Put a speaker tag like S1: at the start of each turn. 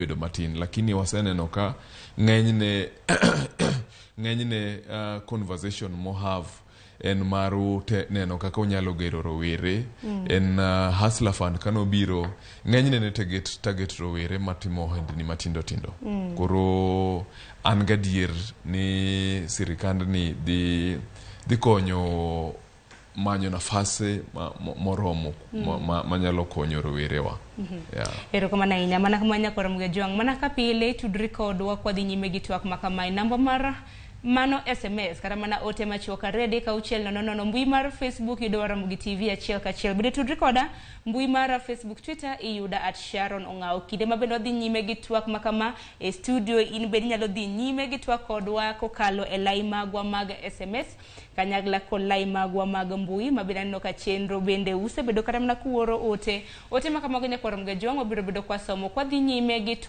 S1: Bedo matin, lakini waseneno ka ng'enyne ng'enyne conversation mo have en mar neno kaka onyalo gero rowere. En Hustler Fund kanobiro, ng'enyne ne target rowere matimo ohendni matindo tindo. Koro an gadier ni sirikandni dhi konyo manyo nafase moromo manyalo konyo rowerewa. Yeah.
S2: Erokamano ahinya. Mana kama, nyakwar Mgejwang', mana ka pile tudri kodwa kwadhi nyime gi twak ma kamae. Namba mar mano SMS kata mana ote machuok 23600. Mbui mar Facebook yudo Ramogi TV achiel kachiel. Bende tudri koda mbui mar Facebook, Twitter iyuda @SharonOng'awo. Kinde ma bende wadhi nyime gi twak ma kama e studio, in bende inyalo dhi nyime gi twak kodwa kokalo e lai magwa mag SMS kanyakla kod lai magwa mag mbui, ma bende aneno ka chenro bende usebedo kata mana kuoro ote. Ote ma kamago, nyakwar Mgejwang', wabiro bedo kwasomo kwadhi nyime gi twak.